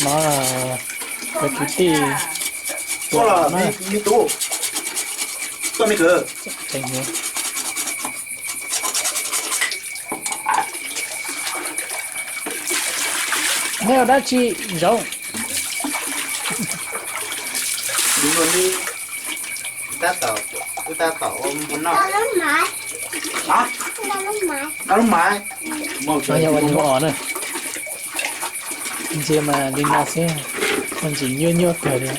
No, cov kwv tij, tuaj los me tub, tuaj me kwv. Neb ua dab tsi zoo? Tab tom, wb tab tom ua npua noj. Noj lub mas. No yog ua nyuj os na. Ntsia mas li no xwb, ntxim nyuaj nyuaj kawg li.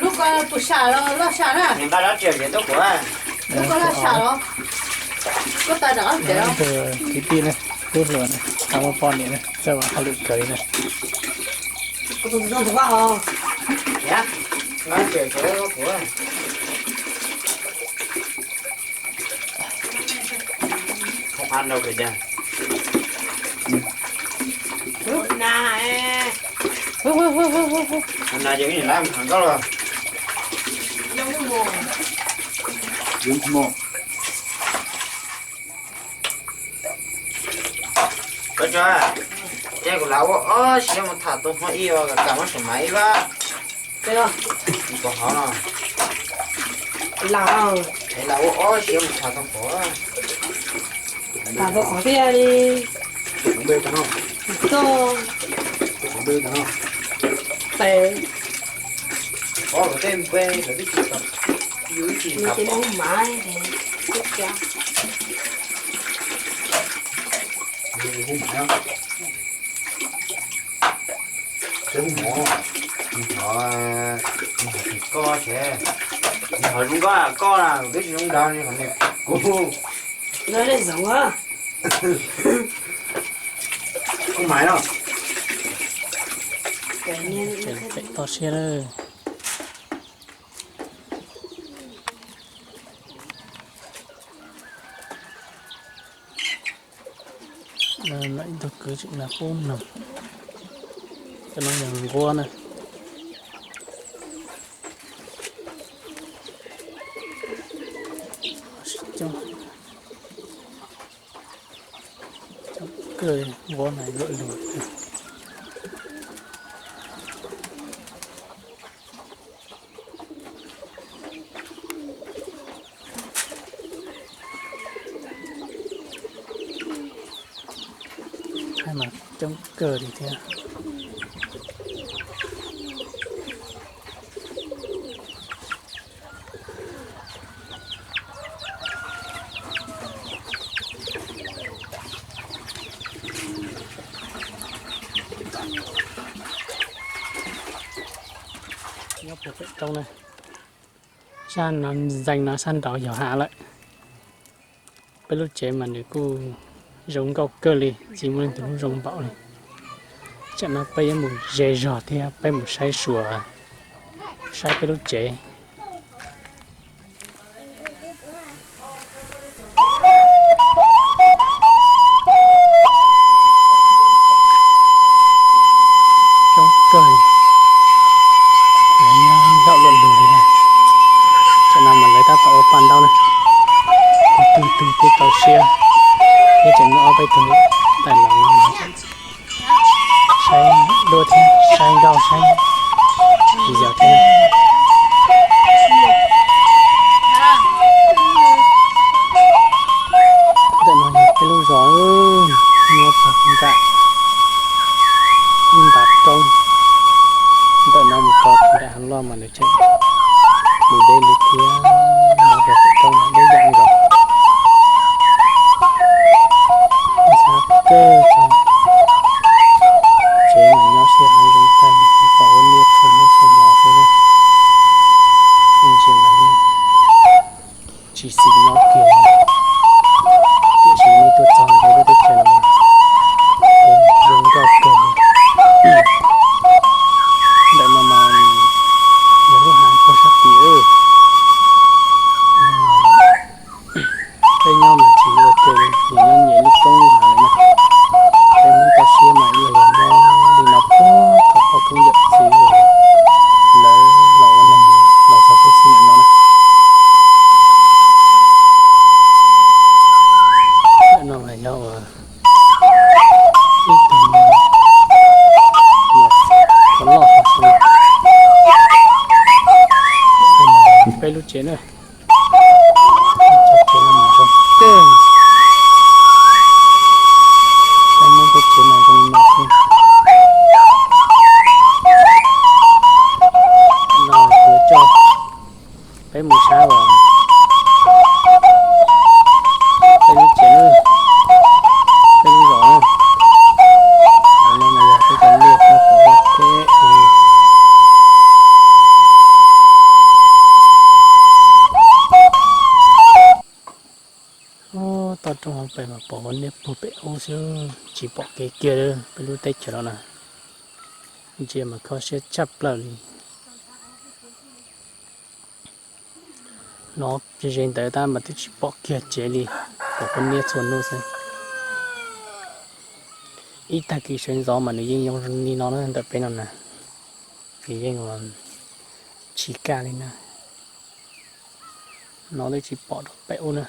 Lub ko puas sam los loj sam na? Lub ko loj sam los? Kwv tij na, tub hluas na, tau muaj poj niam na, txawj ua hauj lwm kawg li na. Koj tso, ces kuv lam ua ob siav mus tham tus hmo ib, kam muab saum mas ib vab. Ib pov hov no, lam ua ob siav mus tham tus hmo. Tham tus qhov tiag li. Txog tes, ob lawv tej npe lawv twb tsis tau, yus twb tsis tau pom. Koj ces, nws ho zoo nkauj koj na, twb tsis zoo nrog kuv. Kuv mas no, pem toj siab lawm. Lawm ib tug kwv tseem nqa qub noog, cov no yog nquab na. Sib coob, coob kawg, nquab mas luaj lug. Mas coob kawg li thiab. Nyob puag pem roob na, sab no, zeeg no sab nraud yog hav lawm. Peb lub tsev mas nws kuj zoo nkauj kawg li, tsis muaj leej twg lub zoo npaum li. Tsam no peb yuav mus ze zog thiab peb mus saib xyuas, saib peb lub tsev. Coob kawg, lawv nyob zaum luaj lug li na. Tsam no mas lawv tab tom ua paj ntaub na. Tus twg twb txaus siab, thiab tseem muaj ob peb tug niam tais los no. Saib duab thiab saib nkauj saib yos thiab. Ntawm no yog peb lub zos, nyob puag nram ib ntav roob. Ntawm no mus rau nram hav loj mas nws tseem mus deb li thiab, nyob puag pem roob mas deb yam nkaus. Ntxhab kawg, tsev mas nyob siab heev zoo tag, pom huab niaj txhua hnub txhua hmo xwb na. Ib ntsis mas yeej tsis xis nyob kiag. Tiam sis nej tuaj txog peb lub teb chaws no, zoo nkauj kawg li. Ntawm no mas yog lub hav puag sab tid. Peb nyob mas tsis ua ke li, nyias nyob nyias lub roob lub hav li na. Peb Hmoob toj siab mas ib yam yog nyob li no puag thaum poj koob yawm txiv lawv los ua neeg los txog peb txij nim no na. Tsev na, tsev no mas zoo kawg, peb Hmoob teb tsev mas zoo li no xwb. No kuv coj peb mus saib uas peb lub tsev na, peb lub zos na. Cov no mas yog peb cov liaj peb pov teb. Toj roob hauv pes mas pom ua niaj pug pem ub xwb, tsis pom kev kiag li peb lub teb chaws no na. Ntsia mas kho siab tshaj plaws li. Hnov ze ze ntawd tab mas twb tsis pom kiag tsev li, pom ua niaj txhua hnub xwb. Ib tag kis sawv ntxov mas nws yeej zoo li no na, ntawm peb no na, nws yeej ua tsis kaj li na. No twb tsis pom rau pem ub na.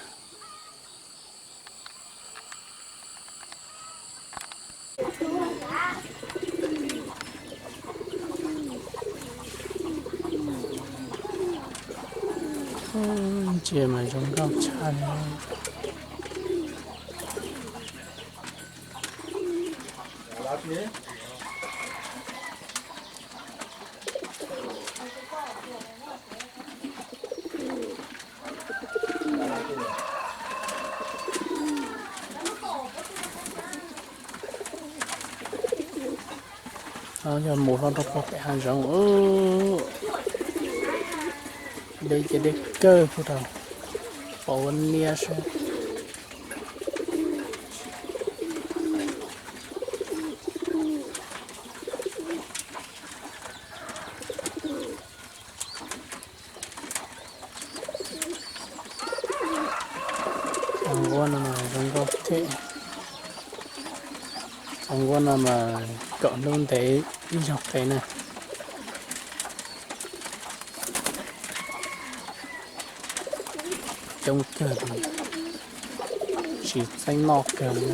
Ntsia mas zoo nkauj tshaj li. Yog mus hlo rau puag pem hav zoov, deb ces deb kawg puag rau, pom ua niaj sab. Txoj nkuaj no mas zoo nkauj thiab. Txoj nkuaj no mas kaum hnub ntev ib zaug qev na. Coob kawg, tsis txeeb noj kawg li.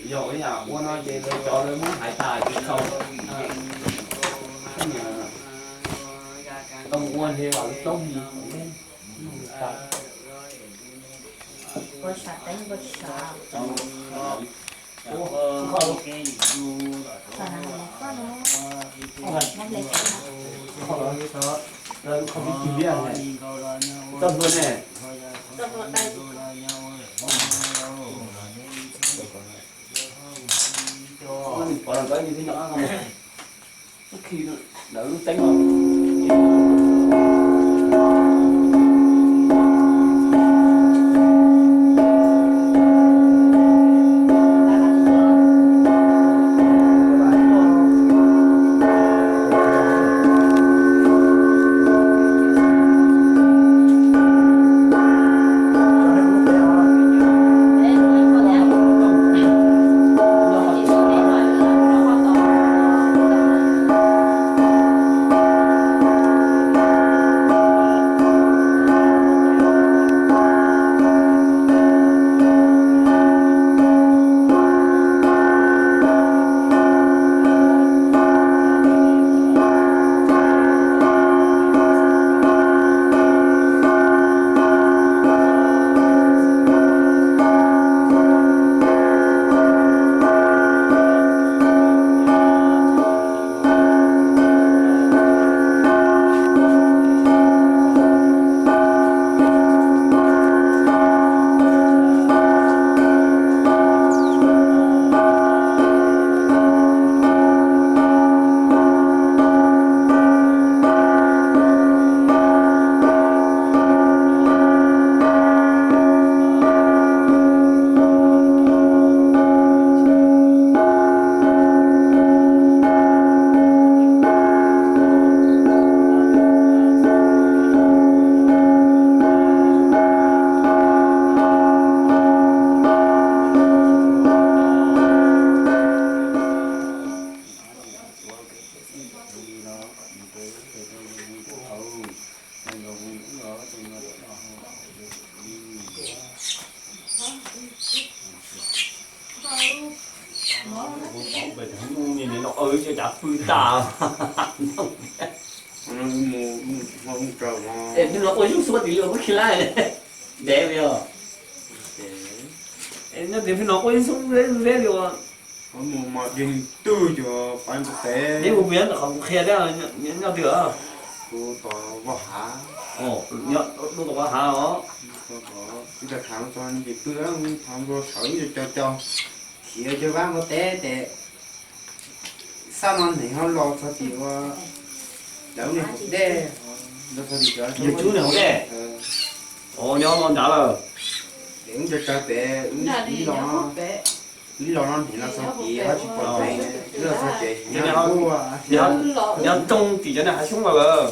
Yog ua no ces lawv cov lawv muab hais tas tsis txhaum. Tau mus ua li los lub plaub hlis. Cav pw tas. Hnub no quaj ib xub tim li ua kuv khi lab ntev li os. Nyob tias hnub no quaj ib xub zeb li ua. Mus mos dig twg cov pab npua teb. Neb mus pem ntawm qhov kuv qhia thiab nyob twg? Kuv tom Vaj Hav. Dua tom Vaj Hav os. Ib tag khav txog ces pw thaum npua sawv co co khiav cov vab npua teb ces xab no neeg ho los txog tim ua lawv niag hauv dej, los txog tim cov niag cub niag hauv dej. Os, nyob los nrad lawm. Ces wb nco tsaws pem, wb los no neeg los txog tim ho tsis pom tseeb, wb los txog tsev nyob nkuaj. Nyob rooj tim cov niag hav xyoob los lawm.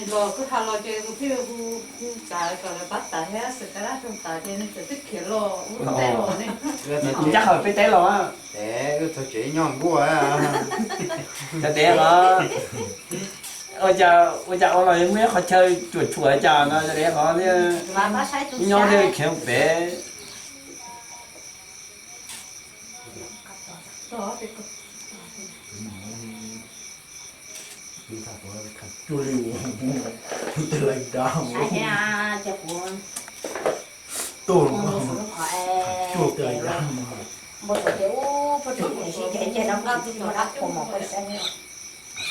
Los kuj ha los ces kuv thiaj hu, hu tas kom lawv pab tas thiab, xwm kab dab roog tas ces nws txawm twb khiav los ua teb los ne. Ncaj qhov peb teb los. Wb txog tsev nyob nkuaj. Cov dev os, ua cas ua los muaj ib qhov chaw cuam tshuam cas no, cov dev os, nyob thiaj khiav pem. Npau suav tias ub, poj rwg sib ceg ceg no koj tsis muaj dab qhuas mos koj saib.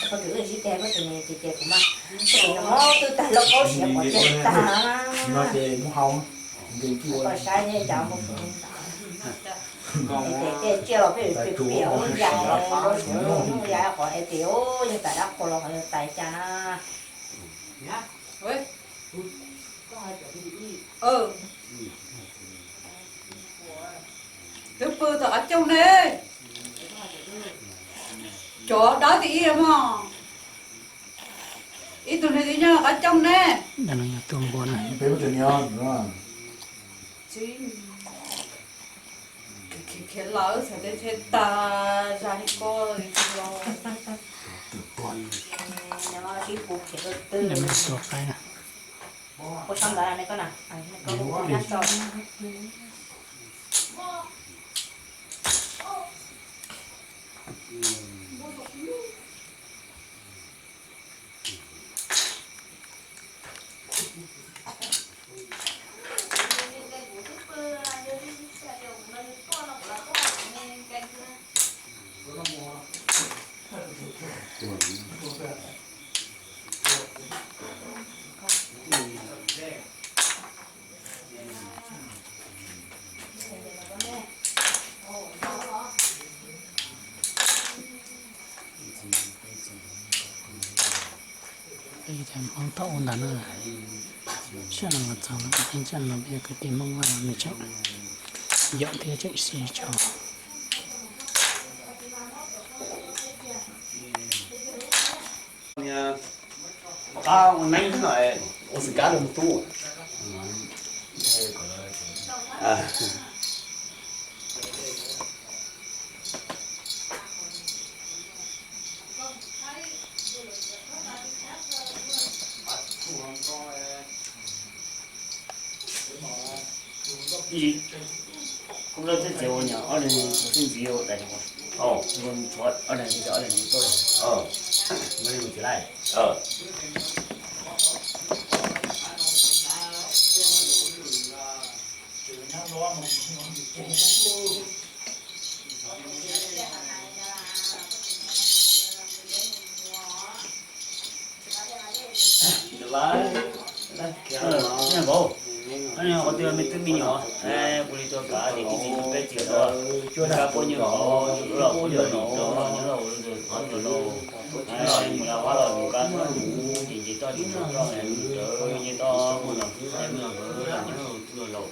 Poj rwg wb sib ceg poj rwg ces ces kuv mas, poj rwg no twb tag lauj kaub siav pov tseg tag. Koj saib cov npau suav ntawd. Ces tsiaj los pheej piam piam ub yas, npau suav ub yas qhov es tias ub yog tas dab qhuas los qhov yog tas cas na. Twb pw tom qab cooj ne. Cov dawb tim ib mog. Ib tug niag twb nyob qab cooj ne. Khiav lawm txhais tes tag zag li ko li los. Tua qaib na. Ua tau ntawd ne koj na, koj ua nyab tso. Peb cov Hmoob thaum ub ntawd na, sij hawm no txog no peb cov no peb cov kwv tij Hmoob Vaj no nws tseem yom thiab tseem xis tso. Ua neeb no, ua xwm kab rau tus tub. Kuv lawv twb txiav ua nyuam ob leeg xwb ntxiv ua tas, tshuav ob leeg, ob leeg ntxiv tuaj, ua leej mus txiv laij. Npawg, qhov twg me tub me nyuam, kuv li tuaj kav ces tib txiv peb txiv tuaj, kab puab nyuag nkaus, los puab nyuag nkaus, nyob los ua qhov ntawd los, mus la vab los mus kab muab mus ces nce toj ces mus toj, nce toj mus los xwb, mus los xwb, nyob los tus los laus.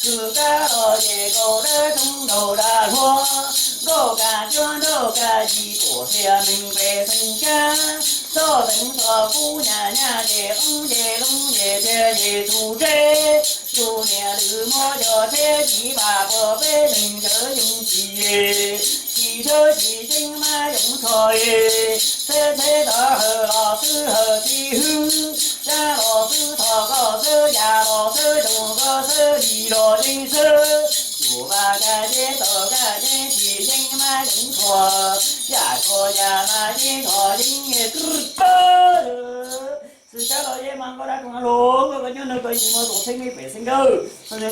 Kws kab los ces nkaus dawb thoob nraug da hluab, nkauj kab cuab nraug kab yig tuam txia neeg pes xeem kab, txoj teev txoj kub nyaj nyaj ces qoob ces loob ces txia ces txhub tsev, tus niam lwm muab cov tsheb txiv pam puag peb neeg ntawd yoog tsis, tsis tshawb tsis tseeb mab yoov tsho, txheb txheb tov hawm los xwb hawm txiv hwb, sab los xwb tho koj xwb ya los xwb zoo koj xwb li los yeej xwb, yus vaj kab yeeb tom kab yeeb tsis yeeb mab yoov tsho, yam tsho ya mas yeeb tsho yeeb tw pab. Xwm kab los yeeb mas nkauj dab roog hluas nkauj koj nyob nrog koj yim muaj tus txheeb me pem xeeb kawg,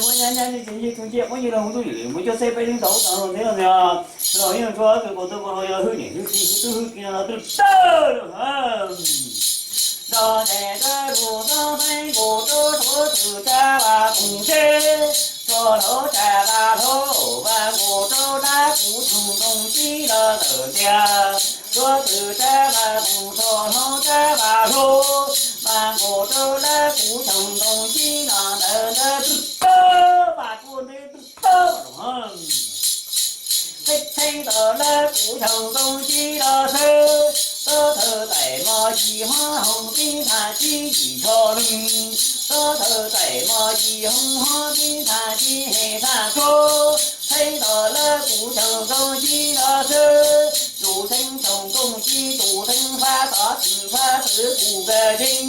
muaj nyab nyab ncej tsis ncej tug ncej muab ncej los hu ntuj yim muab cuab txheb peb leeg tau ub tau no thiab no ntag. Los yeej tsuas kws kaus taw kaus hlau yog hwj niam hwj txiv hwj tub hwj kiv no los twb tawg lawm. Nrog tes rab lus txob txheeb nkaus rau suav txwm rab vaj koom tsev, txog hauv rab vaj hlau vaj nkaus rau dab kuv tsoom ntoo tib los tawm tias, suav txwm rab vaj koom txog hauv rab vaj hlau, vaj nkaus rau dab kuv tsoom ntoo tib los ntawm ntawd twb tawg vaj kuj ntev twb tawg. Txheeb txheeb tau lawv kuv tsoom ntoo tib los xwb, txhob thaws taim mos yim hob hoom tib thaj tsib yim tsho lwg, txhob thaws taim mos yim hoom hob tib thaj tsib hem thaj tshuab, txheeb tau lawv kuv tsoom ntoo tib los xwb, tus txheeb tsoom ntoo tib tus txheeb fab tod txwm fab txwm kuv kawg tseeb,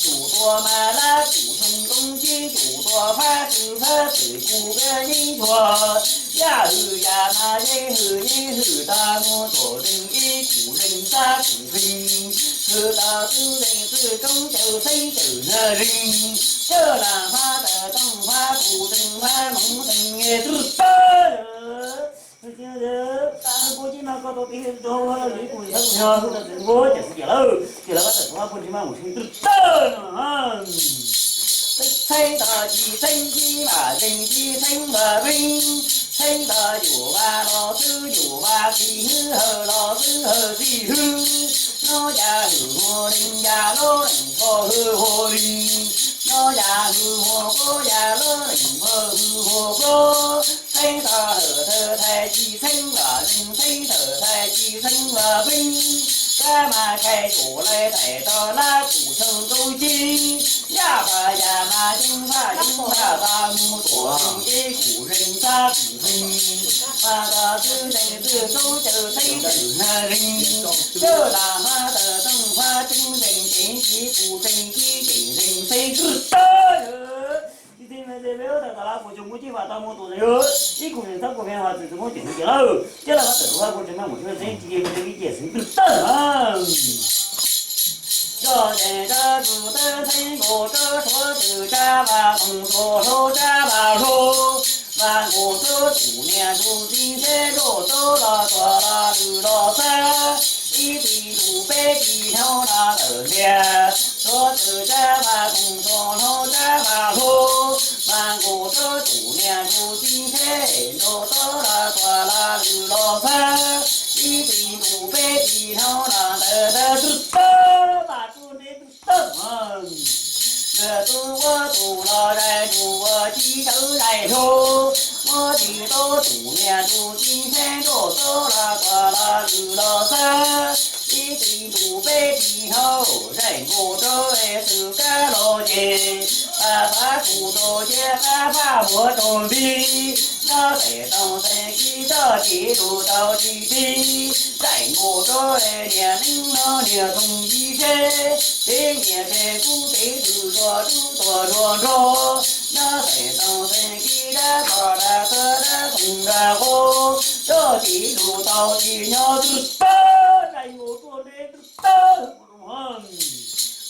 tus tua mas lawv kuv tsoom ntoo tib tus tua fab txwm fab txwm kuv kawg yeeb tuag, yaj hwm yam mas yeeb hwm yeeb hwm tag mus tuam zeeg ib kuv zeeg xab kuv feej, hwm tau txwj zeej txwj koob cawm xeeb cawm na zeeg, cawm lam fab tawm tooj fab kuv zeeg fab moov zeeg twb tawg. Kuv cib mas koj tau tiv rau hauv li kuv yog hwj tau txwm nkuaj cawm xeeb cawm lawm ces lawv fab tawm tooj fab kuv zeeg fab moov zeeg twb tawg no. Txheeb tau ci txheeb tib vam zeeg ci txheeb vam veeb, txheeb tau yus vam los xwb yus vam txiv hwb hawm los xwb hawm txiv hwb, nyob yaj hwm huam leej yaj lub leej koj hwm huam leej, nyob yaj hwm huam koj yaj lub leej koj hwm huam koj, txheeb tau hawm thaw thaiv ci txheeb vam zeeg txheeb thaw thaiv ci txheeb vam veeb, kab mas kais tuam lais thaiv tau lawv kuv tsoom ntoo tib, yaj fab yaj mas yeeb fab yeeb fab fab mus tuam zeeg ib kuv zeeg xab kuv feej, fab tau txwj zeej txwj koob cawm xeeb cawm na zeeg, cawm lam fab tawm tooj fab tseeb zeej ceev ci kuv zeej ci ceev zeej xeeb twb tawg. Ci txheeb mas ces peb ua tawm tas lawv kuv tsoom ntoo tib fab tau mus tuam zeeg ib kuv zeeg xab kuv feej fab txwm txwm koob cawm xeeb cawm lawm, cawm lam fab tawm tooj fab kuv zeeg mas mus tseeb xeeb ci kuv zeeg ci ceev xeeb twb tawg. Zoj zeej zaj tus tawb txheeb nkaus rau suav txwm rab vaj koom txog hauv rab vaj hlau, vaj nkaus rau tus niam tus txiv txheeb rau tau los tuam los lwm los xab, ib txwm ntuj peb txwm hnub no tawm ntiag, suav txwm rab vaj koom txog hauv rab vaj hlau, vaj nkaus rau tus niam tus txiv txheeb rau tau los tuam los lwm los xab, ib txwm ntuj peb txwm hnub no tawm ntawd twb tawg vaj kuj ntev twb tawg. Ntawm tus ua tus los zais tus ua ci tawv zais hlau, muab tsis tau tus niam tus txiv txheeb rau tau los tuam los lwm los xab, ib txwm ntuj peb txwm hnub zais nkaus rau es xwm kab los ces, Fab tus rau ciaj qab faj muag rau nti, nab pem tau xeeb kib toj tsis lug tau tsis tib, zaim nkaus rau niam neeb no niam thoom yim seb, teb niam teb kub teb tws zuag rub tuag zuag nrog, nab pem tau xeeb kib dab tog dab tog dab thoom dab qub, toj tsis lug tau tsis nyob tws tawg, zaim nkaus rau nti tws tawg.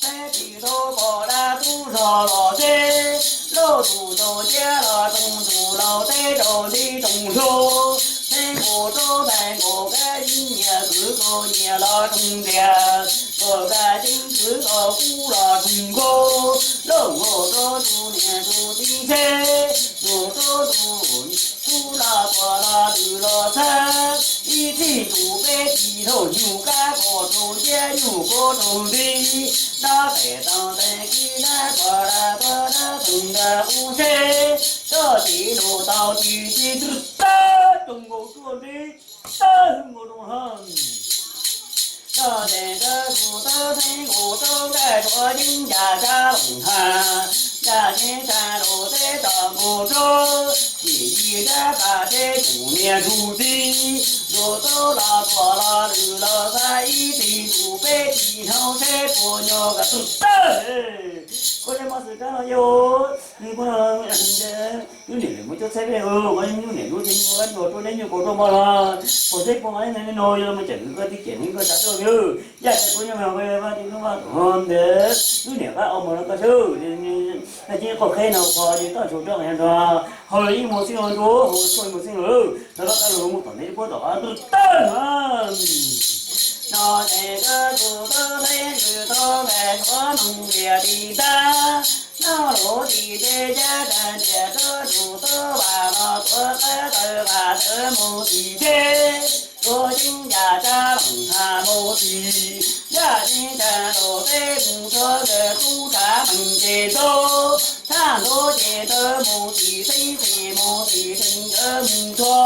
Teb tsis tau pom dab tub zog los teb, lauj tus tau ciaj los roog tus laus teb rau nti roog hlo, teb nkaus rau ntaiv nkaus kab yeeb nyias kwv nkaus nyias los roog ntias, nkaus kab yeeb kwv nkaus kub los roog nkaus, lauj nkaus rau tus niam tus txiv teb, nkaus rau tus kub los tuag los lwm los txhab, ib txhij tus peb tsis dhau nyuj kab kom rau ciaj nyuj kub rau nti, nab pem tau ntaiv kib nab kom dab tog dab thoom dab qub seb, toj tsis lug tau tsis tib tws tawg, roog nkaus rau nti tawg nkaus rau hab. Toj tseem tawg tus tawb teb nkaus rau nkaj tshuav yeeb ncav tsa loos has, ncav yeeb tsa loos teb tsom nkaus rau, tsim yim dab pas teb tus niam tus txiv, nkaus rau los tuag los lwm los txhab ib txhij tus peb tsis dhau seb puas nyob kab tws tawg. Koj le mab xwm kab no yog, lub niam lawm muab cov txhais peb, koj nyuj niam lub txhais nyuj kab nrog rau neb nyuj kaus rau mog los, puas teb puas mas ne no yog los mus cawm nws koj tib cem nws koj tsav tuaj lawm. Yaj txhais puas nyuj mas koj vaj tij lub vaj tom ntawd lub niam qab au mos no koj sawb, tag cia qaum qheb no qhov ces toj ntshau roj nrog, hauv lawv ib mus xeeb los nrog hauv tshuaj ib mus xeeb los, no koj kaj lug mus tom ntej puab tom qab tws tawg na. No ces koj tus tub teb ntsws tau nqaij tshuav noog lias tis ntag, noj luv tis teb cab tag ntiam rub tus tub vam los tuav qab taw vam tawv mus tim teb, tuav yeeb yam tsa loos tham mus tim, yaj yeeb tsa los teb mus rua nkawd tub tshav mees ces ntau, tshaj ntau ces ntawd mus tim teb ces mus tim teb nkawd mus rua.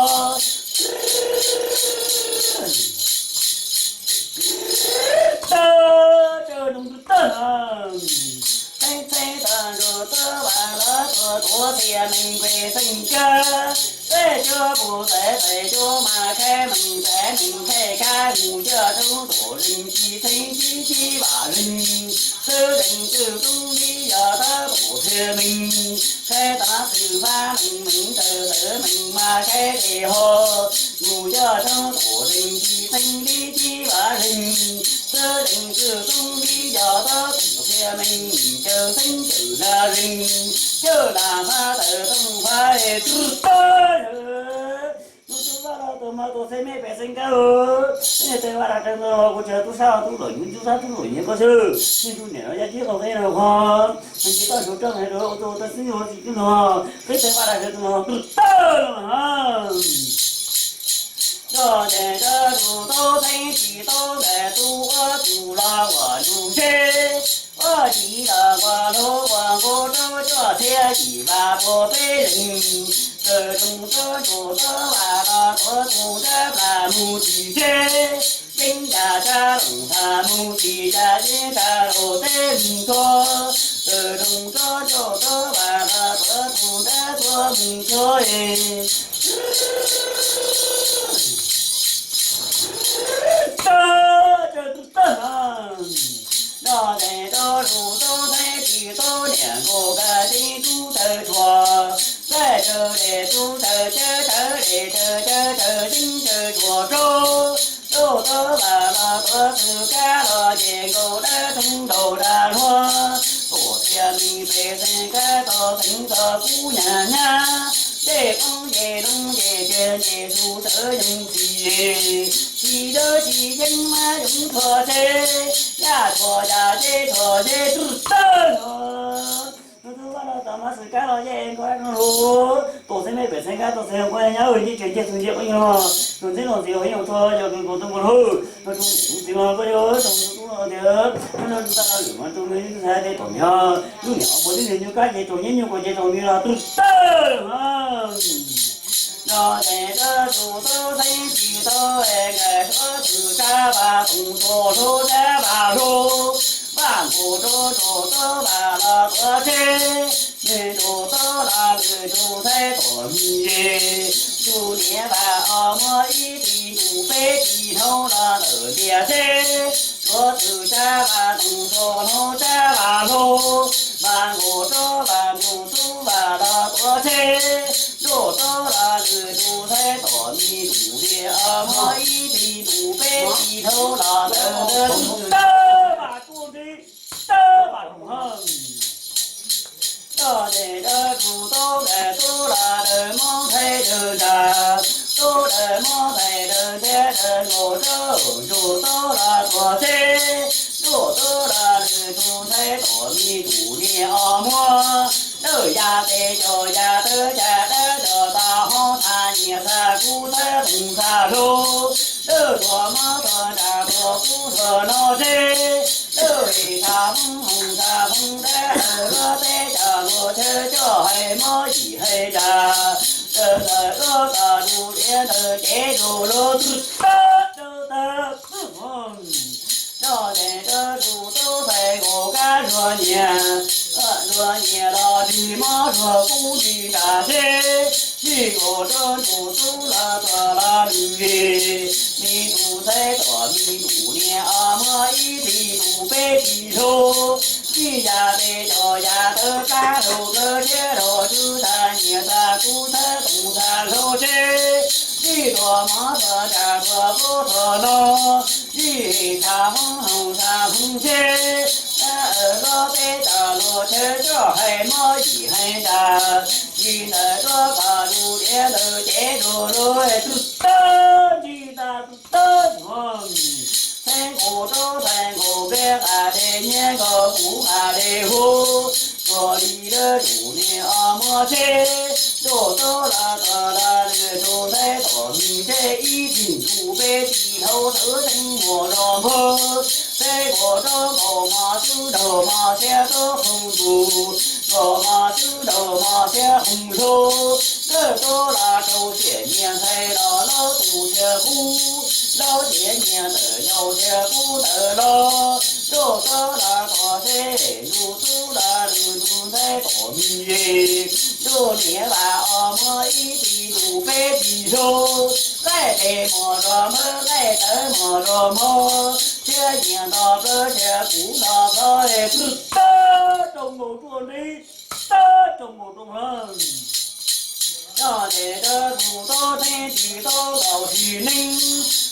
Tawg, tawg noog tawg, txheeb txheeb tag nrho tub vam los tuav tuav txhia mees pem xeem kab, peb cuab pus txais txais cuab mas khaib mees txais mees khaib kab mus coj rau tuam leej ci txheeb cib cib vam leej, xwb leej twg tub li yog tab tuam txhia mees, khaib tav xwm fab mees mees tawm tawm mees mas khaib tes ho, mus coj rau tuam leej ci txheeb cib cib vam leej, xwb leej twg tub li yog tab tuam txhia mees, cawm xeeb cawm na leej, cawm lam fab tawm tooj fab es tub tawg. Nub tub vaj los tuam mas tuam txhais mej pem xeem kab, tes vaj dag raws ntawd kuv tseem tub sab tub lom nyob tub sab tub lom nyob koj xwb, nws tus niam los yaj cib qaum qheb no qhov, nws tsis tau suav roj nqaij rau ua tus tau xwb ua tsis tub no, peb tes vaj dag raws tus no tub tawg los na. Nrog ntes rau tus tub txheeb tsis tub ntes tub ua tus los ua tus tsheb, ua tsis los ua hlub ua nqub rau coj txhiab yim vaj puas peb leeg, tawm rooj rau tus tub vam los tuav tus nrab plam mus tim teb, yeeb yam tsa loos tham mus tim yaj yeeb tsa los teb mus txhua, tawm rooj rau tus tub vam los tuav tus nrab txhua mus txhua es. Tawg, tawg tub tawg na. Nrog ntes rau tus tub txheeb tsis tub niam nkaus kab tib tub tawg tshuaj, txaij tsawv dej tub tawg cawv tsawv dej tsawv cawv tsawv tib tsawv tshuaj rau, tus tub vam los tuav xwm kab los ces nkaus dab toog nraug dag luag, tuam txhia mees pem xeem kab tog xeem tog kub nyag nyab, ncej qoob ncej loo ncej cia ncej xu sawv yoog txim, tsis dawb tsis yeeb mab yoov tshuaj tsheb, yaj tshuaj yaj ceb tshuaj ceb tub tawg no. Nub tub vaj los tuam mas xwm kab los yeej nkaus dab toog lug, tuam txhais mej pem xeem kab tog xeem kub nyag nyab, ncej tsev ncej xu ncej qoob ncej loo, nws ntxeeb los ntxiv hauv yeej ua tshuaj yog kws nkaus tau nkaus lug, nrog rau niam tub txiv mas koj yog tau tub los tias, nrog rau tag los lwm mas rau nws ntxhais tes tom niag, lub niam ua puas tib nws nyuj kab ces tsaus nyeb nyuj kuas ces tsaus nti los tub tawg. Nrog ntes rau tus tub txheeb tsis tub es nkawd suav txwm tsab vaj toog tuag hlub tsab vaj hlub, vaj nkaus rau nraum tub vas los tuav tsheb, nws nraum tub los lwm tus thaib tom me ze. Ntuj niam vas os muab ib tij ntuj peb tij hlob los ntawm ntiaj teb, suav txwm tsab vas toom txog hlob tsab vas hlob, vas nkaus rau vas nraum tub vas los tuav tsheb, nraum tub los lwm tus thaib tom me ntuj niam os muab ib tij ntuj peb tij hlob los ntawm ntiaj teb, vas tuaj nti tawb vas roog hawj. Nroj tes dawb tus tub tes tub los dawm mob nthaij dawm ntsa, tub dawm mob nthaij dawm ntiab dawm nkaus rau nraum tub los tuav tsheb, nraum tub los lwm tus thaib tom me ntuj niam os muab, dawm ya tes cov ya tawb ca dawb cov tau hoob tha nyias tha kub thaib toom tha hlo, dawm tuam mob tuam nra tuam kub tuam no tsheb, dawm tha hoob hoom tha hoob dab dawm lub teb cov luag chaw coj hais mob yim hais nra, dawm ntawm lub kom lub tiav ntawm cev rau lub twg tawb tawb tawb. Nroj tes dawb tus tub tes nkaus kab zuag nyias, zuag nyias los ntsig mob zuag kub ntsig nra tsheb, ntsig nkaus rau nraum tub los tuam los lwm li, me ntuj thaib tom me ntuj niam os muab ib tij ntuj peb tij hlob, ntsig ya tes cov ya tawb kab hlau tawb tsheb hlau tswb tha nyias tha kub thaib toom tha hlau tsheb, ntsig tuam mob tuam nra tuam kub tuam no, ntsig tha hoob hoom tha hoob tsheb, dab dawm lub teb cov luag chaw coj hais mob yim hais nra, ntsig ntawm lub kom lub tiav ntawm cev rau lub twg tawb ntsig tag tawb nyuag, thaij nkaus rau thaij nkaus peb qab dej nyiaj nkaus kuv qab dej huv, tuag li dawb tus niam os muab tsheb, nraum tub los tuam los lwm tus thaib tom me tsheb ib tij ntuj peb tij hlob tawv teeb muag zog npawg, teb nkaus rau nkaus mos tub nraug mos xiab tub qhoov ntuj, nkaus mos tub nraug mos xiab qhoov hlo, dawm tub los rau tiam nyias ntxhais los laub tus tiag kub, laub tiam nyias ntawm yau tiag kub ntawm los, nraum tub los tom tsheb, nraum tub los lwm tus ntxhais tom me ze, ntuj niam vas os muab ib tij ntuj peb tij hlob, qaij tes mos zog npawg qaij tawv mos zog npawg, thiab nyias nto plawv thiab kuv nto plawv, tawb rau nkaus rau nti, tawb rau nkaus rau hawj. Nroj tes dawb tus tub theeb tsis tub nkaus tsis neeb,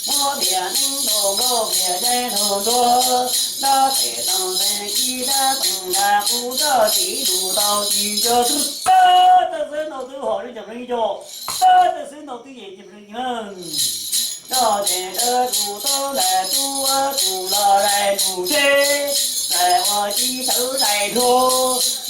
muab tias neeb ntaus nkaus tias yeeb ntaus ntuag, nroj tes tau teeb kib dab teeb nra qub nroj txiv lus tau tsis nco tub tawb tawb xwb ntaus twb hom li cov neeb co, tawb tawb xwb ntaus twb yeej ci neeb hawj. Nroj tes dawb tus tub ntais tub ua tus los dais tus tsheb, dais ua ci tawv dais hlo,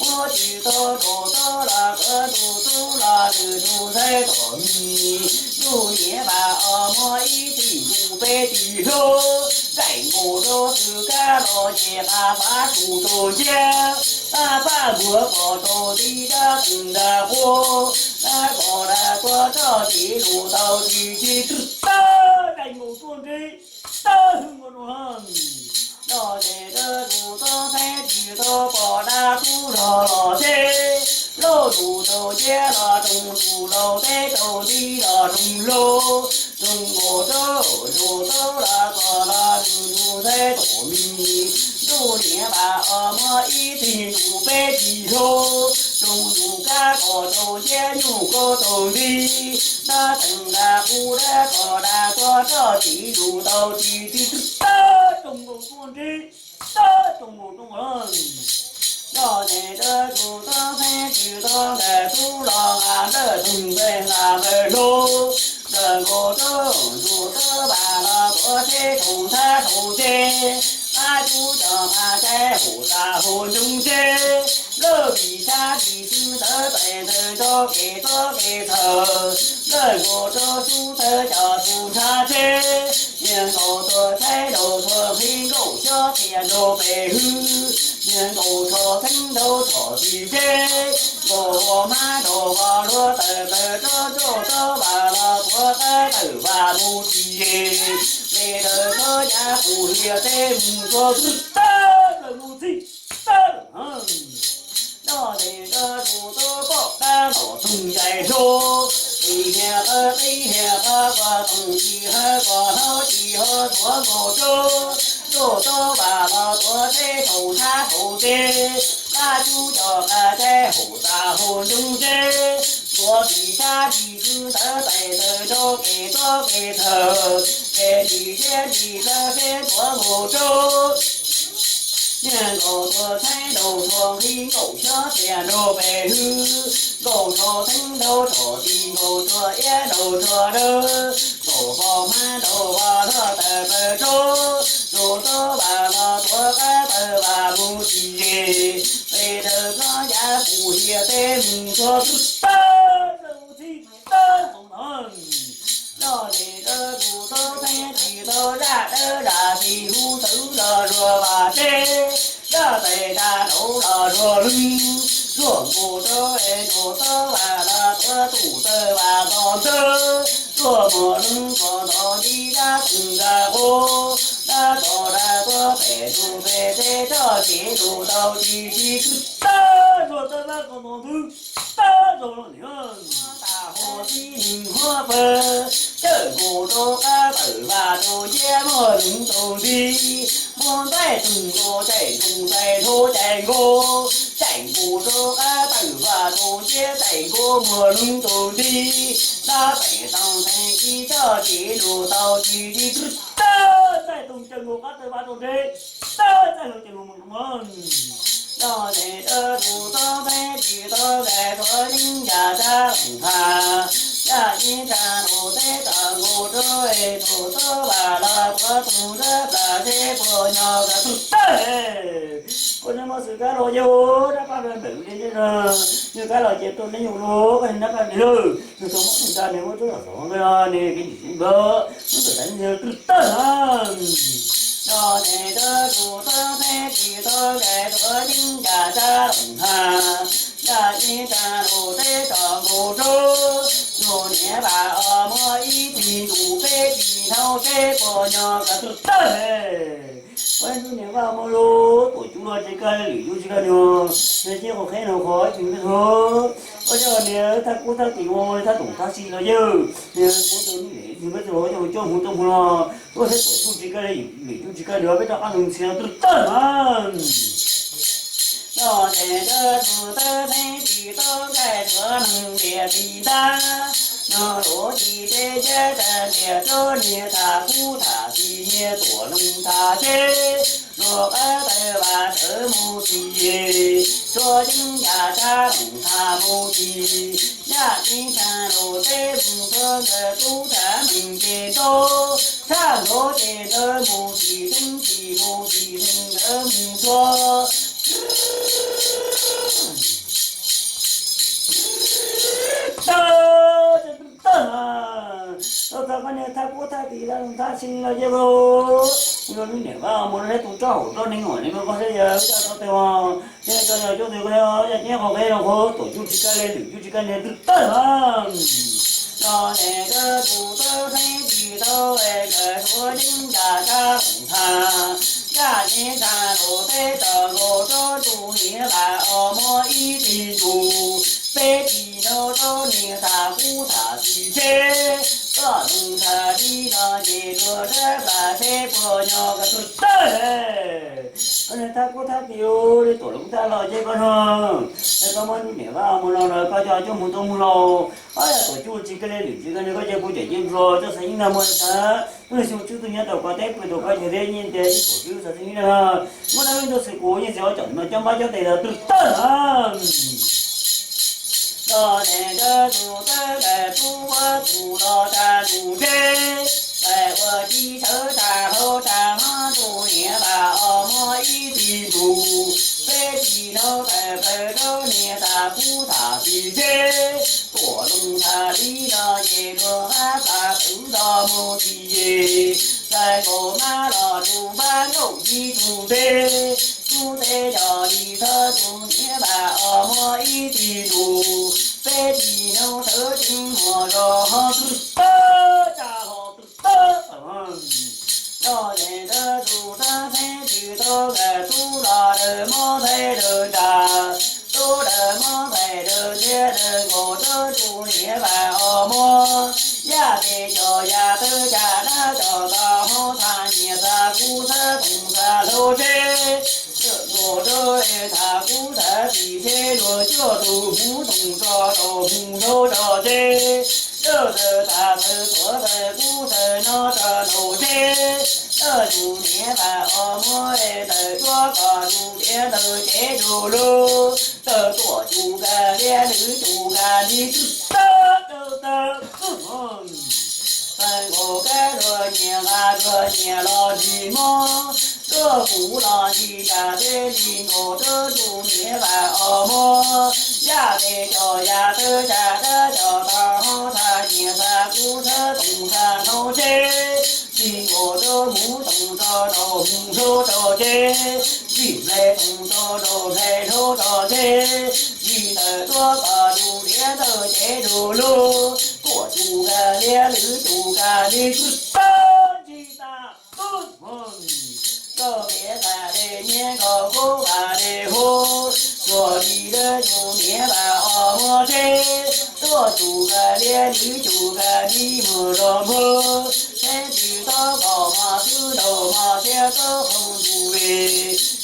muab tsis tau rau tub los qhov tus tub los lwm tus txhais tom mis, ntuj niam vas os muab ib tij ntuj peb tij hlob, dais nkaus rau txwm kab los ces qab pab tus rau nciab, pab pab npuag kom rau tib dab teeg nra quav, dab kom dab tuag roj txiv lus tau tsis ci twg tawb dais nkaus tuaj nti, tawb hwj nkaus rau hawj. Nroj tes dawb tus tub theeb tsis tub pom dab tub zog los tsheb, lauj tus rau nciab los roog tus laus teb rau nti los roog hlo, roog nkaus rau nraum tub los kom los lwm tus txhais tom mis, ntuj niam vas os muab ib tij ntuj peb tij hlob, roog tus kab kom rau nciab nyuj kab rau nti, dab teeg dab qub dab kom dab tuag roj txiv lus tau tsis ci twg tawb rau nkaus tuaj nti, tawb rau nkaus rau hawj. Nroj tes dawb tus tub theeb tsis tub ntais tub los nqa nplawg toog nplawg nqa nplawg hlo, nplawg nkaus rau nraum tub vas los tuav tsheb rau nthab rau tsheb, qab cub cov qab tsheb hauv txaj hauv ntsoog tsheb, nplawg vim tshab vim xwb ntawd tais ntawd nrog kev txob kev txhawj, nplawg nkaus rau xub thawj cov tus nrhav tsheb, nyias nkaus tuam tsheb nraug tuam nqhis nkaus xyob txhia nraug pes hwj, nyias nkaus tsho theeb nraug tsho txi tsheb, nkaus ua hmab nraug ua hluav taws taws roj nroj roj vas los tuav qab tawm vas mus tsis ze, tes taws roj ya qus hlias teb mus rau txwj tawb plaws mus txij. Ncaim hlo, ib hia qab ib hia qab, koj toom tsis hawb koj hlaub tsis hov tuav nkaus rau, rau tau vam los tuav teb saum nthab hauv teb, qab cub cov qab teb hauv tas hauv ncoo teb, tuav ris sab ris kwv ntawd tais taws rau kev txob kev thawm, kev ris siab ris dawb siab tuav nkaus rau. Niag nkaus tuav txheeb nraug txhuas nqhis nkaus xyob tias nraug pes hwb, nkaus tso txheeb nraug tso tis nkaus tso iab nraug tso dawb, nkaus pos hmab nraug vaj loj tawm plaws rau, rau tau vam los tuav qab tawm vam mus tsis ze, pes daws plob yav pus hiav teb mus txog tub tawb rau txhib tawb tau ntawd. Noj ze dawb tus tub txheeb ris tau zaj dawb zam tis hub txwv los zuag vam teb, zaj tais zaj nraud los zuag lwg, zuag nkaus rau es nkaus tau vam los tuav tus tawb vam tos ntawd, zuag muag lwg tos ntov nti dab tug nkag qub, dab tos dab tuab pem tus pem teb toj kev lus tau tsis tsis tub tawb zuag tawb dab tos ntov ntwg tawb zaug los niam. Tag hos tib neeg huab pawg, cawm nkaus rau qab tawm vam rau ciab muag lwg tau nti, muab ntaij tug nkaus caij ntoos tais hlo caij nkaus, caij nkaus rau qab tawm vam rau ciab caij nkaus muag lwg tau nti, dab tais tau ntxeev kib toj kev lus tau tsis tsis tub tawb txaij toog caij nkaus qab tawm vam rau nti, tawb txaij hlo caij nkaus muag lwg. Noj ze dawb tus tub txheeb ris tau nkais tuav yeeb yam tshab loos tha, yaj yeeb tshab loos teb tawm nkaus rau es tus tub vam los tuav tus zab plam seb puas nyo koj tug tawb. Koj neb muab xwm kab los yog dab paj npawm li neb, nws kab los ces rau neb yug los koj neb paj npawm lawm, nws tau muab tus nta nws muab rub los xov nqe nws kev ntsim tseeb npawg muab tus tais nws tug tawb na. Noj ze dawb tus tub txheeb ris tau nkais tuav yeeb yam tshab loos tha, yaj yeeb tshab loos teb tawm nkaus rau, nug niam vam os muab ib txhij ntuj peb tsis hnov seb puas nyo koj tug tawb. Ua ntsuj niam vaj muab lub tuam cub los tsis kaj li lwm cub tsis kaj nws, nws cia qhov qheb nws qhov ib tug npej txog, ua coj niam thaj kub thaj tim ua thaj toom thaj si los yawg, niam kuv tus npej txog coj coj hmuv tuaj hmuv los, tuaj seb tuam cub tsis kaj li lwm cub tsis kaj nws peb rov qab ntxhi los tug tawb na. Noj ze dawb tus tub txheeb ris tau nkais tuav neeg ntiam tis ntab, nws luv tis teb cab tsa ntiam rau niag tham kub tham tis niag tuam loos tham teb, luag qab tawm vam sawv mus tsis, tuav yeeb yam tshab loos tham mus tsis, yaj yeeb tshab loos teb mus tuav nkawd tub tshab meej ces ntaub, tshab ntaub ces ntawd mus tsis teeb tsis mus tsis teeb ntawd mus tuav. Tawg, tawg, tawg, tau txog koj niag thaj kub thaj tis thaj loos thaj si los yeej, yog lub niam vaj mus rau tus roj hauv roj neeg uas nws muaj koj saib yawg coj tau tes, ces coj yog cuab tus ko yog yaj ceeb qhov qeb los qhov tuam cub tsis kaj li lwm cub tsis kaj li twb tawg. Noj ze dawb tus tub txheeb ris tau nkais tuav yeeb yam tshab loos tham, yaj yeeb tshab loos teb tawm nkaus rau tus niam vam os muab ib txhij ntuj peb tsis hnov rau niag tham kub tham tis teb, koj loos tham li no ces luag zab plam seb puas nyo koj tug tawb. Koj niag thaj kub thaj tis li tuam loos thaj los ces koj no, es koj muab lub niam vaj mus no los koj coj cuab mus tuaj mus los, ob yam tuam cub tsis kaj li lwm tsis kaj li koj cia kuv cem yeej nplua coj xav yeeb nag muag tas, lub xyoo tswb tus nyob rau koj teb pw rau koj chaw thiab nyiaj ntiag ib thaum tswb xav yeeb nag, muab dab neeg tuaj xwm kuv yeej xwm ob cov no coj npab coj tes los twg tawg na. Noj ze dawb tus tub nkais tub puab tus los tsa ntuj teb, nkais ua tib sawv tsa hlau tsa hmab tus niam vam os muab ib txhij ntuj peb tsis hnov tawm plaws rau niag tham kub tham tis teb, tuam loos tham li no ces luag zab plam twv nto mus tsis ye, nkais nkaus mab los tus npab nkaum yib tug teb, tub teb cov li thawj tus niam vam os muab ib txhij ntuj peb tsis hnov sawv tsees muag zos ho twg tawg tsa ho twg tawg. Noj ze dawb tus tub txheeb ris tau nkais tub los daws mob thaij daws nra, tub daws mob thaij daws ntxhiab daws nkaus rau Cas dab cov tau hauv tha nyias tha kub tha toom tha hlau tsheb, txawm nkaus rau es tha kub tha tim tsheb luag cuaj tus hmuv toom tso rau hmuv hlau rau tsheb, dawj tawg tha tawg tuav tawg kub tawg no rau hlau tsheb, dawj tus niam vaj os muag es tawg duab koj tus tiav ntawd cev rau lub, tawg tuaj cus kag liab lwm cus kag li twb tawg dawj tawg. Tawg nkaus kab luag nyias nqa luag nyias los ntsis mob, luag kuv los ntsis cas teb li nkaus rau tus niam vaj os muag, yaj tes cov yaj tawg cas dab cov tau hauv tha nyias tha kub tha toom tha hlau tsheb, li nkaus rau hmuv toom tso rau hmuv hlau rau tsheb, li nplais toom tso rau nplais hlau rau tsheb, li tawg duab koj tus tiav ntawd cev rau lub, tuaj cus kag liab lwm cus kag li twb tawg ntsis tag tub hmog. Koj tiav tas li nyiab koj kub tas li hub, tuag li dawb tus niam vaj os muag tsheb, tuaj cus kag liab lwm cus kag li muag zos npawg, tsheb tsis tau koj mos xwb ntaus mos thiab tau qhov ntuj li,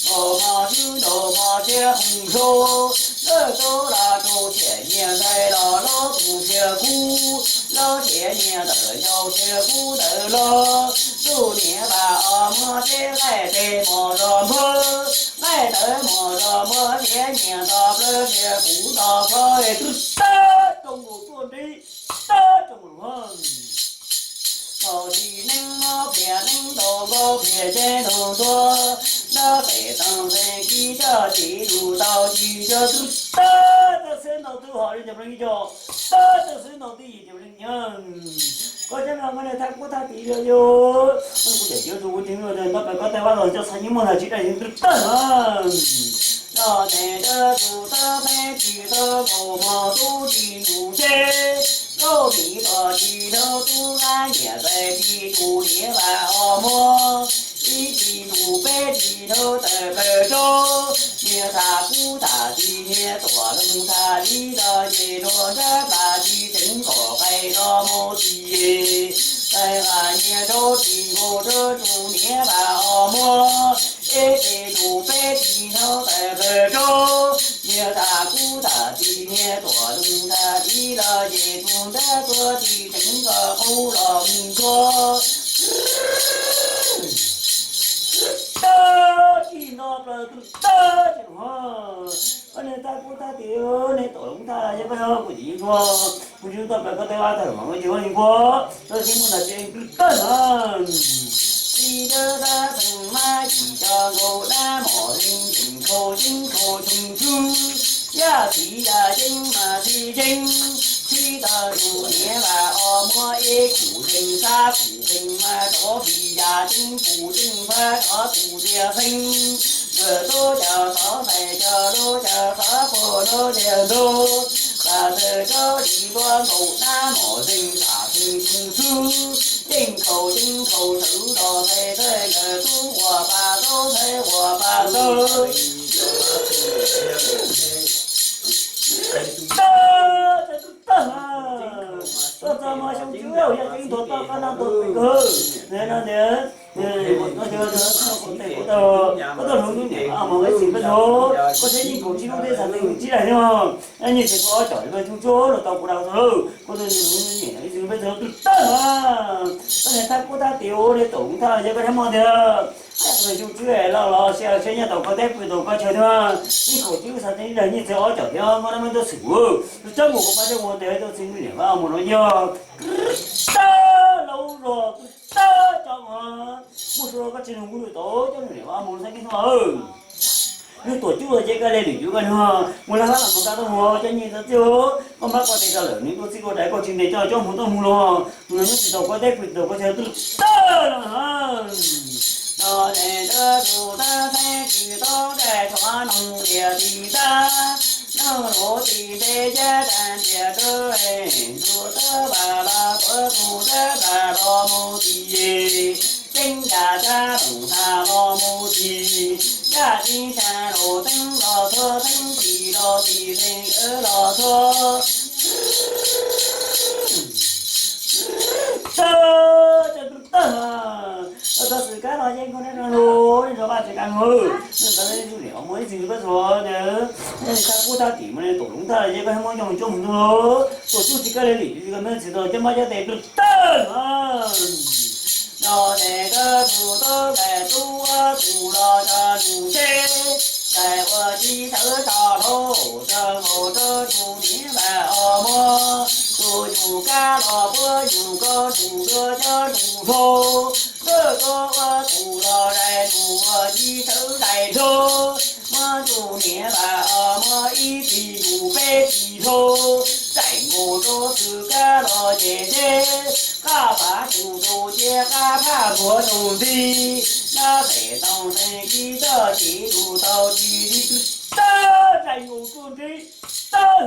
koj mos xwb ntaus mos thiab qhov ntuj, lawv tau los rau tiam nyias ntxhais los lawv tus thiaj kub, lawv tiam nyias ntawm yau thiaj kub ntawm los, tus niam vaj os muag tsheb nqaij tes mos zos npawg, nqaij tawv mos zos npawg tiam nyias nto plawv thiaj kub nto plawv es twb tawg rau nkaus tuaj nti, tawg rau nkaus hab. Thaum tsis neeb mob plias neeb ntaus nkaus plias ces ntaus ntua, ntab pem tau xeeb kib coj tsis lus tau tsis coj twb tawg tawg xwb ntaus twb hom li cov pleev coj, tawg tawg xwb ntaus twb yim cov pleev nyob. Koj cov no koj niag thaj kub thaj tim yog yog, kuv cem cov tus kuv tseem ntab pem koj tais vaj los coj txhais nyiab muag ntag tsis dai yeej twb tawg na. Los tes dawb tus tawb peb tsis tau nkaus mos tub tsis ntus tsheb, nkauj miv los tsis dhau tub qab nyiam txais tsis tus niam vaj os muag, ib tsis ntus peb tsis dhau tawm plaws rau, niag tham kub tham tsis niag tuam loog tham li los ces luag nrab plas tsis tseev kom qais los mus tsis, tais qas niag rau tsis nkaus rau tus niam vaj os muag, ib tsis ntus peb tsis dhau tawm plaws rau, niag tham kub tham tsis niag tuam loog tham li los ces tus nrab tuaj tsis tseev kom qub los mus ntxhua. Tawg tsis nto plaws twb tawg tsis nto. Koj niag thaj kub thaj tim, niag tuam loog tham yog koj yog kuv tsis yeej ntshuaj, kuv tsis tau plaws koj tais vaj tawm mas koj tsis yeej ntshuaj, koj tsis muaj ntawd ces twb tawg na. Txiv dawb dab xeem mab yim cov nkaus dab mom zeeg yeej khaus yeeb khaus tshee tshwb, yaj txiv yaj yeeb mas txiv yeeb, txhib tau tus niam vaj os muag ib khum zeeg xab khum zeeg mas rov pis yaj yeeb pum yeej pab rov tus tiag xeeb. Nkawd tub coj xov ntxhais coj lub coj xov puag lub tiag ntug, tas tawg rau li luab nkaus dab mom zeeg tas tshee tshwb, yeej khaus yeeb khaus tshwb los ntxhais ntxhais nkawd tub ua pa tub ntxhais ua pa tub. Tawg, tawg, tawg. Koj txog mas xyoo tswb yaj yeeb tuag toj koj noj tuag pem kawg. No tias, koj tuaj hloov nws niam mus peb txiv peb tug, koj txhiab yeej kaum tsib lub teb xav tw tsib daim thiab, nyiaj txiag kaum ob caum li peb tug tsuab los tau kuv dab txog lawm, koj tuaj hloov nws niam ib txwv peb txog twb tawg na. Koj niag thaj kub thaj tim ua li tau thaj yog koj thiab mog tiag. Xyoo tswb los los sia siab nyob tau koj teb pw tau koj chaw thiab, yeej kaum tsib lub xav tw ib daim nyiaj txiag ob caum thiab, muab dab muab ntub xwm ua, tsob mus kuv pab coj mus tes tuaj txi nws niam vaj mus no yog. Tawg, laus zog twb tawg tso mas, muaj su los koj tsis nug kuv lwm tau coj nws niam vaj mus xeeb kiag xwb. Lub tuam cub los ces koj li lwm cub koj nug, mus lawm hab los mus koj tuaj mus coj nyiaj txiag txiag, koj mab koj tes rau lawm nws tuaj txi koj dais koj tsis ntes coj coj mus tuaj mus los, mus los nyob tsis tau koj teb pw tsis tau koj chaw twb tawg no. Los tes tab tus tab teb tsis tau dai tshuav noog lias tsis tab, noog luv tsis ntev cab tag ntiag rau, tus tab pam los tuav tus tab pam los mus tsis, ceeb yam cab loos tag los mus tsis, yaj ceeb tshaj los teeb los txhua teeb tsis los tsis teeb los txhua. Tawg, Tsis kaj mus, nws ntawd ib tug niam muaj ib txwm peb txog tias, thaj kub thaj tim mas tom lub thaj ces koj muab coj mus coj mus ntuj los, tuam tsuj tsis kaj li li, koj muab txiv tau coj mab coj tes rau tawg no. Nyob ces dawb tus tub nqaij tub tus los tso nus tsheb, nqaij ua tib thawv tso hlau, tso nkaus rau tus niam npam os mog, tus nyuj kab los puab nyuj koj tus dua cov tus hlau, dawb tuab ua tus los zais tus ua tib thawv zais hlau, muab tus niam npam os mog ib txwm tus peb txwm hlau, zais nkaus rau txwm kab los ces tsheb, qab phav tus tus cia qab phaj npuav tus ntxi, nab pem tau teeg kib txoj kev tus tau tsis tib tawg zais nkaus rau ntxi tawg.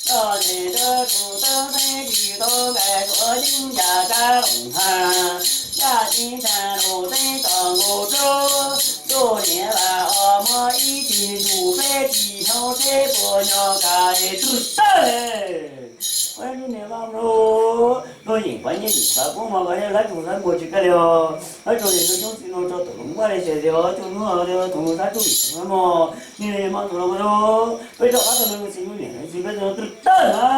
Nyob ces dawb tus tub nqaij tsis tau nqaij tuav yeeb yam tsa loos has, yaj ceeb tsa loos teb tso nkaus rau, tus niam npam os mog ib txwm tus peb txwm hlau tsheb puas nyo kas es tawg. Ua ib lub niam vaj mloog, luag yeem pav nyiaj yeem pav kub mog, koj hlab tsuag hlab npua tsis kaj li os. Hlab tsuag ces luag coob txiv nraug tso tom loos vaj li xyem xyem os, coj hnub los tus nraug hlab tsuag yeem pav mog, niaj li maj tus los mas, peb rov qab tau lub txiv lub niam txiv peb txog twg tawg na.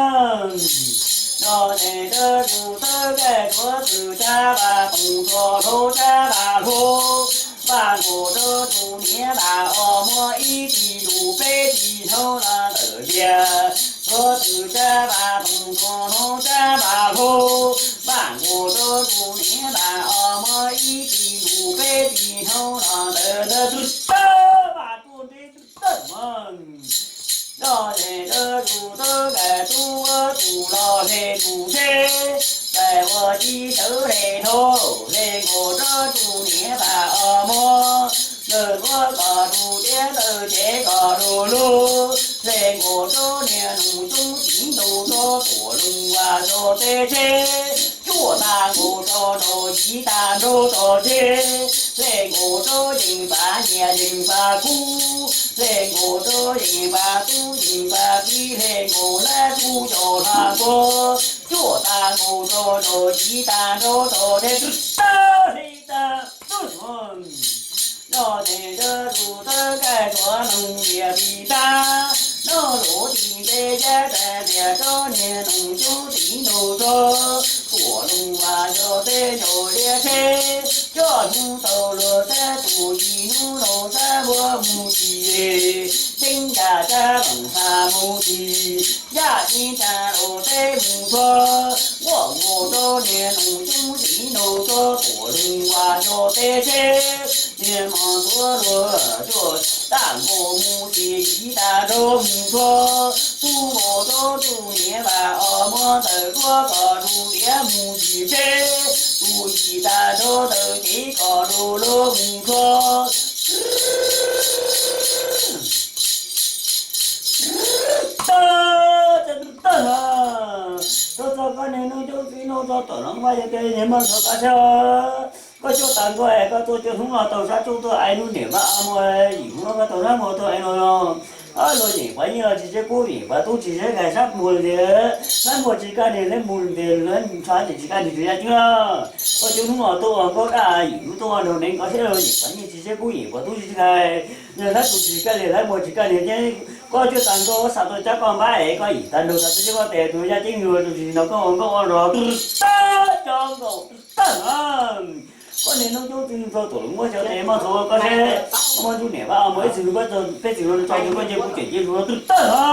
Nyob ces dawb tus tub nqaij tuav txwm tsab vaj toog txo hlau tsab vaj hlau, vaj nkaus rau tus niam npam os mog ib txwm tus peb txwm hlau los ntawm tias, tuav txwm tsab vaj toog txo hlau tsab vaj hlau, vaj nkaus rau tus niam npam os mog ib txwm tus peb txwm hlau los ntawm ntawd twg tawg vaj tuaj nreb twg tawg mas. Nyob ces dawb tus tub nqaij tub ua tus los hle tus tsheb, nqaij ua tib thawv hle dhau, hle nkaus rau tus niam npam os mog, ntawm tuab kom tus tiab ntawm cev kom tus lug, hle nkaus rau niag noog coob txiv nraug tso tuam loog vas tso teb tsheb, cuaj tag nkaus rau nraug yiv tag nraug tso tsheb, hle nkaus rau yeej pas nyiaj yeej pas kub, hle nkaus rau yeej pas tub yeej pas kiv, hle nkaus hlab tub cov hlab npua, cuaj tag nkaus rau nraug yiv tag nraug tso tsheb twg tawg li tag tub. Nyob ces dawb tus tub nqaij tuav noog lias tis tag, noj luv tis nte yab tag lias rau niag noog coob txiv nraug tso, tuam loog vas tso teb nraug liab tsheb, coj hnub tau luag sab tus yim hnub laug sab npua mus tsis, ceeb yam tsab loos has mus tsis, yaj ceeb tsab laus teb mus txog, nkuaj nkaus rau niag noog coob txiv nraug tso tuam loog vas tso teb tsheb, niag mos ntxuav luag cuaj tag nkaus mus tsis, yiv tag nraug mus txog, tub nkaus rau tus niam npam os mog ntawm tuab kom tus tiab mus tsis tsheb, tus yim tag nraug ntawm cev kom tus lug mus txog. Tawg, tawg, tawg, tawg, txog koj niag noog coob txiv nraug tso tuam loog vas yog tias niag mog txog koj tshab, koj cuaj tag nkaus es koj tuaj cuaj hnub los tau sab tsuj tuaj ais lub niam npam os mog, yim hnub koj tau sab npua tuaj ais no. Luag yeem pav nyiaj los tsis seb kub, yeem pav tub tsis seb kais, sab npua tias sab npua tsis kaj niag, sab npua tias sab npua tsis kaj niag, tus yaj ceeb na. Koj cuaj hnub los tuaj ua nkauj daj, yim hnub tuaj ua nraug neev, koj seb luag yeem pav nyiaj tsis seb kub, yeem pav tub tsis seb kais, niag sab tus tsis kaj niag, sab npua tsis kaj niag ces koj cuaj tag nkaus xam tau cab koj npab es koj yim tag nraug tag tub seb koj tes tus yaj ceeb nrug tus tsis nrog koj ua nkauj ua nraug tag cov nkaus tag na. Koj niag noog coob txiv nraug tso tuam loog vas xyov tes mog txog koj seb, koj muab ntsuj niam npam os mog ib txwm nug koj txog peb txwm los tso tus koj cia kuv cem cia tus no twg tawg na.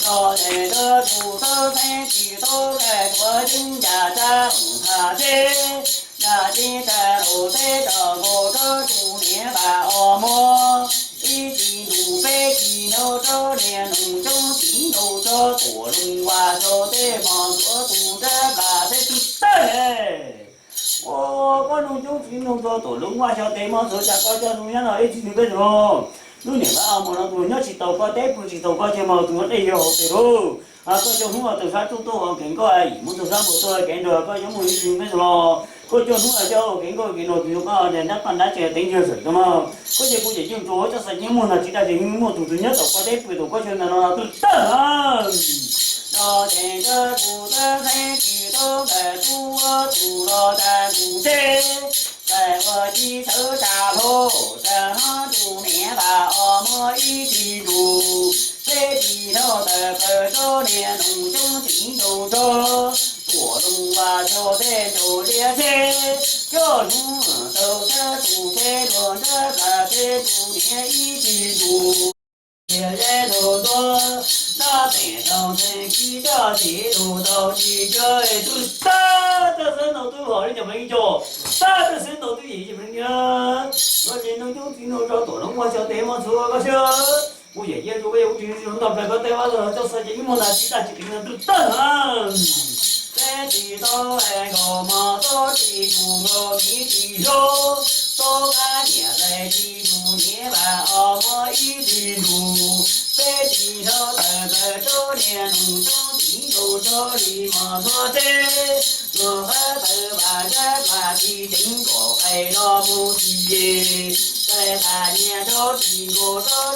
Nyob ces dawb tus tub nqaij tsis tau nqaij tuav yeeb yam tsab loos has teb, yaj ceeb tsab laus teb tso nkaus rau tus niam npam os mog ib txwm ntuj peb txwm nraug rau niag noog coob txiv nraug tso tuam loog vas tso teb mog ntxuav tus nrab npam teb twg tawg. Ua koj noog coob txiv nraug tso tuam loog vas xyov tes mog txog cas koj coj noog nyob no ib txwm nug peb txwm los, lub niam npam os mog no tus nyob tsis tau koj teb pw tsis tau koj chaw mog tus dej yog hauv pes lauj. Koj coj hnub los tau sab tsuj tuaj ua kev nkauj, yim hnub tau sab npua tuaj ua kev nraug, koj yuav mus ib txwm nug peb txwm los, koj coj hnub los coj ua kev nkauj kev nraug tus yuav koj ntab paj ntab tsev teev yawg xwm rau mog. Koj cia kuv cem cia tus tso txoj xav nyiaj muag no tsis daj tsis muaj tus nyob tau koj teb pw tau koj chaw ntawm no twg tawg na. Nyob ces dawb tus tub nqaij tsis tau nqaij tuav tus los tag tus teb, nqaij ua Ci sawv tsa hlo, tsa hlo tus niam vas os muaj ib txwm tus, peb tsis hlo tawm plaws tsob niag noog coob txiv nraug tso, tuam loog vas tso tej tsaus lias txheb, coj hnub tau txhab tus txheb luag nrab plas txheb tus niam ib txwm tus. Tias zeb tau tuab, ntab teem tau ntxeev kib coj txiv lug tau ci cov tus tag tag xwb ntau twb hom li cov me ib co, tag tag xwb ntau twb yim cov me niag, koj ces nraug coob txiv nraug tso tuam loog ua xyov tes muaj txhua koj siab, kuv yam cia rau koj yog kuv tsis ntog plaws koj tej vaj coj xav ces ib muag ntas tsis tag tsis qis no tus tag na. Peb tsis tau es nkaus mos txob tsis tus nkaus miv tsis hlob, txob qab niam tais tsis tus niam vas os muaj ib txwm tus, peb tsis hlo tawm plaws tsob niag noog coob txiv nraug tso li mos ntxhua txheb, luag qab tawm vas nrab plas tsis ceev kom qais los mus tsis ye, tais tas niag tsob tsis nkaus tsob